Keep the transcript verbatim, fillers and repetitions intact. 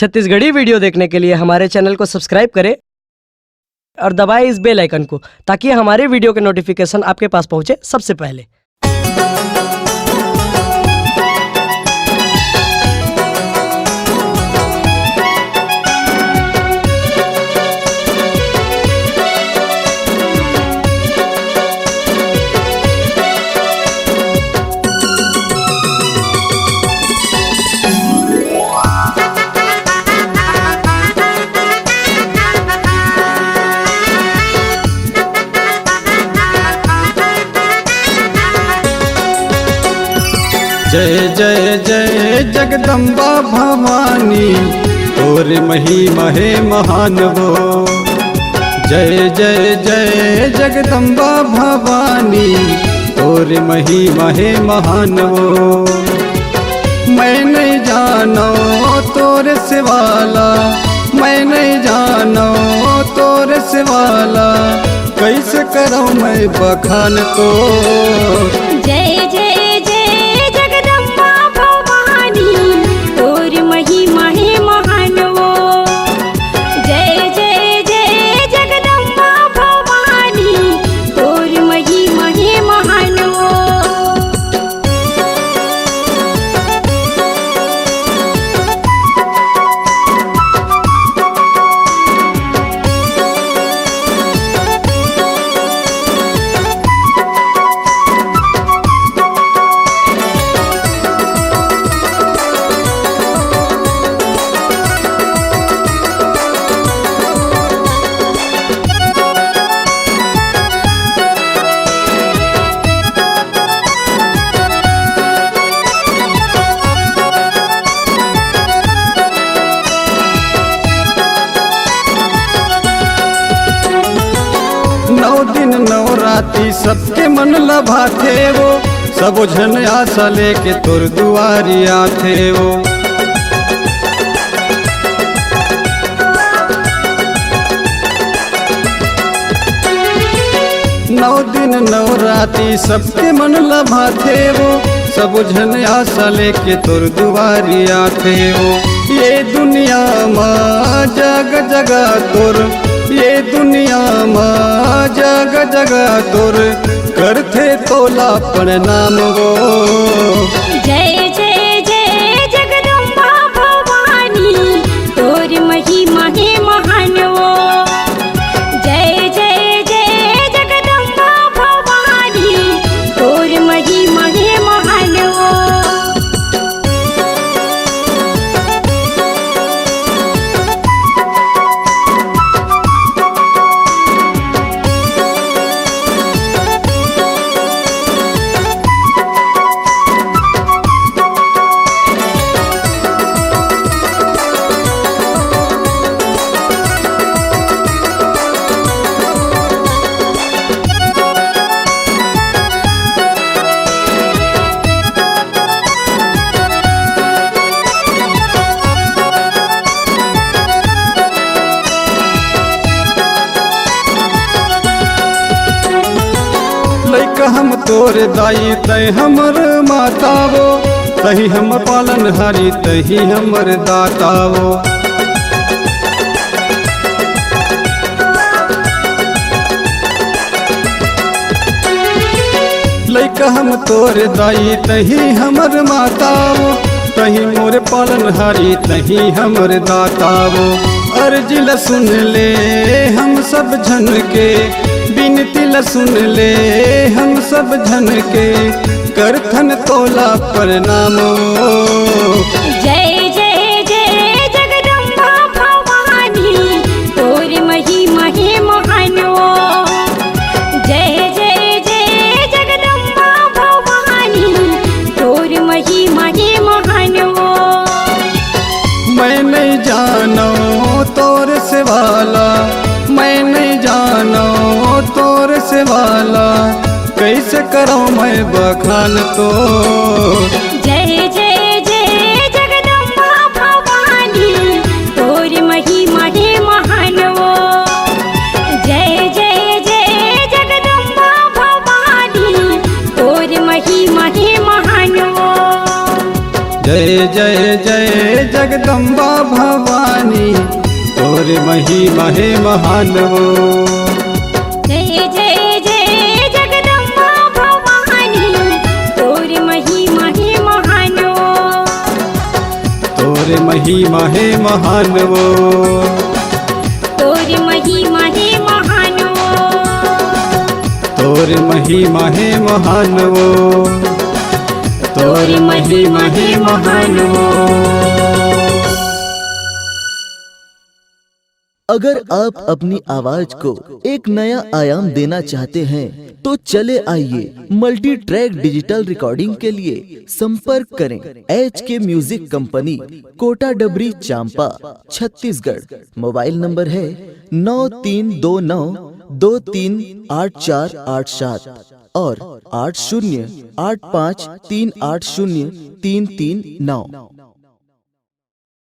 Chhattisgarhi video देखने के लिए हमारे चैनल को सब्सक्राइब करें और दबाएं इस बेल आइकन को, ताकि हमारे वीडियो के नोटिफिकेशन आपके पास पहुंचे सबसे पहले। जय जय जय जगदम्बा भवानी, तोर महिमा हे महान वो। जय जय जय जगदम्बा भवानी, तोर महिमा हे महान वो। मैं नहीं जानो तोर सिवाला, मैं नहीं जानो तोर सिवाला, कैसे करूँ मैं बखान तो। जय जय जय जगदम्बा भवानी, तोर महिमा हे महान वो। जय जय जय जगदम्बा भवानी, तोर महिमा हे महान वो। नौ दिन नौ राती सबके मन ल भाथे वो, सबो झन आशा लेके तोर दुआरी आथे वो। नौ दिन नौ राती सबके मन ल भाथे वो, सबो झन आशा लेके तोर दुआरी आथे वो। ये दुनिया मा जग जगा तोर, ये दुनिया मा जग जगा तोर, करथे तोला प्रणाम वो। जय जय जय जगदम्बा भवानी, तोर महिमा हे महान वो। जय जय जय जगदम्बा भवानी, तोर महिमा हे महान वो। लइका हम तोर दाई, तै हमर माता वो, तही हमर पालनहारी, तही हमर दाता वो। लइका हम तोर दाई, तही हमर माता वो, तही मोर पालनहारी, तही हमर दाता वो। अर्जी ल सुन ले हम सब झन के, बिनती ल सुन ले हम सब झन के, करथन तोला प्रणाम वो। जय जय जय जगदम्बा भवानी, तोर महिमा हे महान वो। जय जय जय जगदम्बा भवानी, तोर महिमा हे महान वो। मैं नहीं जानो तोर सिवाला, मैं नहीं जानो तोर सिवाला, कैसे करूँ मैं बखान तो। जय जय जय जगदम्बा भवानी, तोर महिमा हे महान वो। जय जय जय जगदम्बा भवानी, तोर महिमा हे महान वो। जय जय जय जगदम्बा भवानी। तोर महिमा हे महान वो। जय जय जय जगदम्बा भवानी, तोर महिमा हे महान वो। तोर महिमा हे महान वो। तोर महिमा हे महान वो। तोर महिमा हे महान वो। तोर महिमा हे महान वो। अगर आप अपनी आवाज को एक नया आयाम देना चाहते हैं, तो चले आइए मल्टी ट्रैक डिजिटल रिकॉर्डिंग के लिए संपर्क करें एच के म्यूजिक कंपनी, कोटा डबरी, चांपा, छत्तीसगढ़। मोबाइल नंबर है नौ तीन दो नौ दो तीन आठ चार आठ सात और आठ शून्य आठ पाँच तीन आठ शून्य तीन तीन नौ।